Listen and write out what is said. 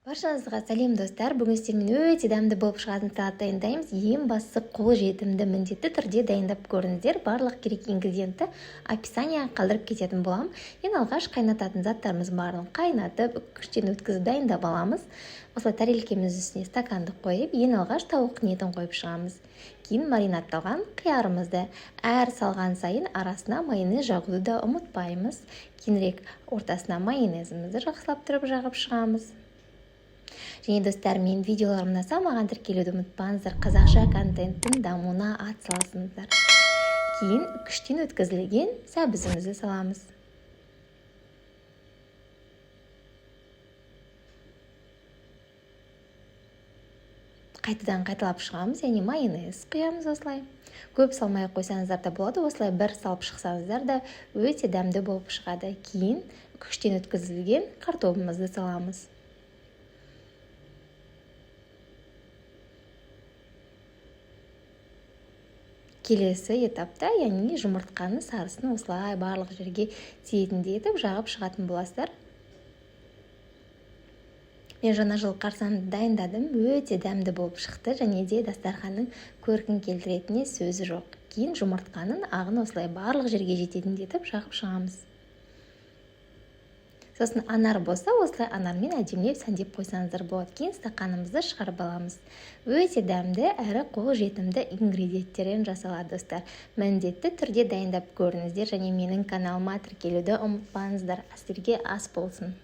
Баршаңызға сәлем, достар! Бүгін сіздермен өте дәмді болып шығатын салат дайындаймыз. Ең бастысы, қолжетімді. Міндетті түрде дайындап көріңіздер. Барлық керек ингредиентті описанияға қалдырып кететін боламын. Ең алғаш қайнататын заттарымыздың барлығын қайнатып, үккіштен өткізіп, дайындап аламыз. Осылай тарелкеміздің үстіне стаканды қойып, ең алғаш тауықтың етін қойып шығамыз. Кейін маринадталған қиярымызды. Әр салған сайын арасына майонез жағуды да ұмытпаймыз. Кейінірек ортасына майонезімізді жақсылап тұрып жағып шығамыз. Және, достар, менің видеоларым ұнаса, маған тіркелуді ұмытпаңыздар. Қазақша контенттің дамуына ат саласыңыздар. Кейін үккіштен өткізілген сәбізімізді саламыз. Қайтадан қайталап шығамыз, яғни майонез құямыз. Осылай көп салмай ақ қойсаңыздар да болады, осылай бір салып шықсаңыздар да, өте дәмді болып шығады. Кейін үккіштен өткізілген картобымызды саламыз. Келесі этапта, яғни жұмыртқаның сарысын осылай барлық жерге тиетіндей етіп жағып шығатын боласыздар. Мен жаңа жыл қарсаңында дайындадым, өте дәмді болып шықты және де дастарханның көркін келтіретініне сөз жоқ. Кейін жұмыртқаның ағын осылай барлық жерге жететіндей етіп жағып шығамыз. Сосын анар болса, осылай анармен әдемілеп сәндеп қойсаңыздар болады. Кейін стақанымызды шығарып аламыз. Өте дәмді әрі қолжетімді ингредиенттерден жасалады. Достар, міндетті түрде дайындап көріңіздер және менің каналыма тіркелуді ұмытпаңыздар. Сіздерге ас болсын!